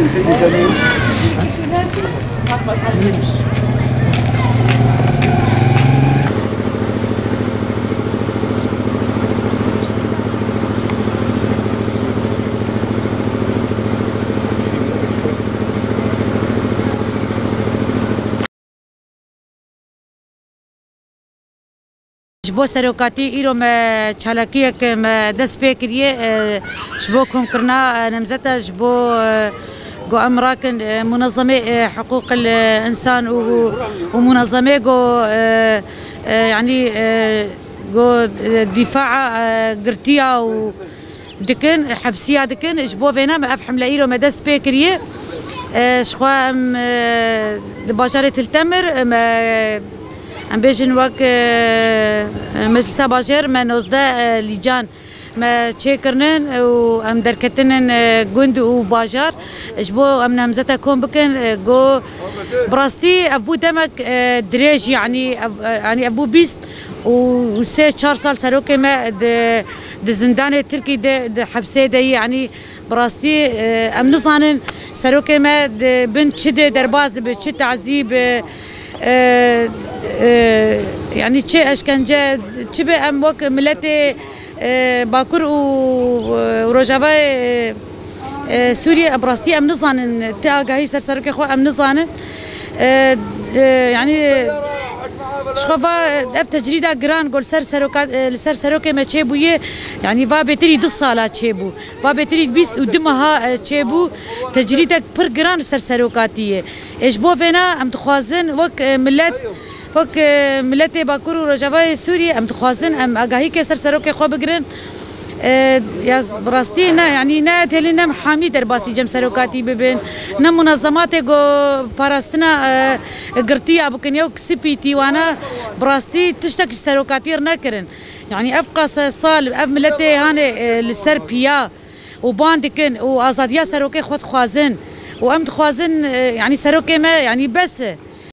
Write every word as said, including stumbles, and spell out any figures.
Ji bo serokatî îro me çalakiyek me dest pê kiriye, e, ji bo komkirina, e, nemzeta ji bo, e, ku em rakin, e, munezemê, e, hiqûqil, e, însan û, û munezemê ku, e, e, yanî, e, ku, e, dîfaa, e, girtiya û dikin, hepsiya dikin. Ji bo vêna me ev hemle îro me dest pê kiriye. E, ji xwe em, e, di bajarê Til Temir, em, e, em bêjin wek, e, meclisa bajêr me nozdeh, e, lîcan me çêkirinin û em derketinin, e, gund û bajar. Ji bo em nemzete kom bikin, e, go bi rastî ev bû demek, e, dirêj, yanî ev, e, yanî ev bû bîst û sê çar sal serokê me di di zindanê Tirkî de, di hepsê de yî, yanî bi rastî, e, em nizanin serokê me di bin çi de derbas dibe, çi tazî bi, e, e, yanî çi eşkence, çi be em wek miletê, e, Bakur û, e, Rojavayê, e, Sûriye, bi rastî em nizanin, ti agahî ser serokê xwe em nizanin. E, e, yanî, ji xwe va, ev tecrîda giran ku li ser seroka-, e, li ser serokê me çêbûye, yanî va bêtirî du sala çêbû. Va bêtirî bîst û du meha, e, çêbû. Tecrîdek pir giran li ser serokatî ye. E, ji bo vêna em dixwazin wek, e, milet, wek, e, miletê Bakur û Rojavayê Sûriyê em dixwazin em agahîkê ser serokê xwe bigirin. E, ya z-, bi rastî ne, yanî ne têlî ne hamî derbasî cem serokatî bibin, ne munezematê ku parastina, e, girtiya bikin, yew sipî tî wana bi rastî tiştek ji serokatî re nekirin. Yanî ev qase sal ev miletê hanê, e, li ser piya û ban dikin û azadiya serokê xwe dixwazin û em dixwazin, e, yanî serokê me, yanî bes e.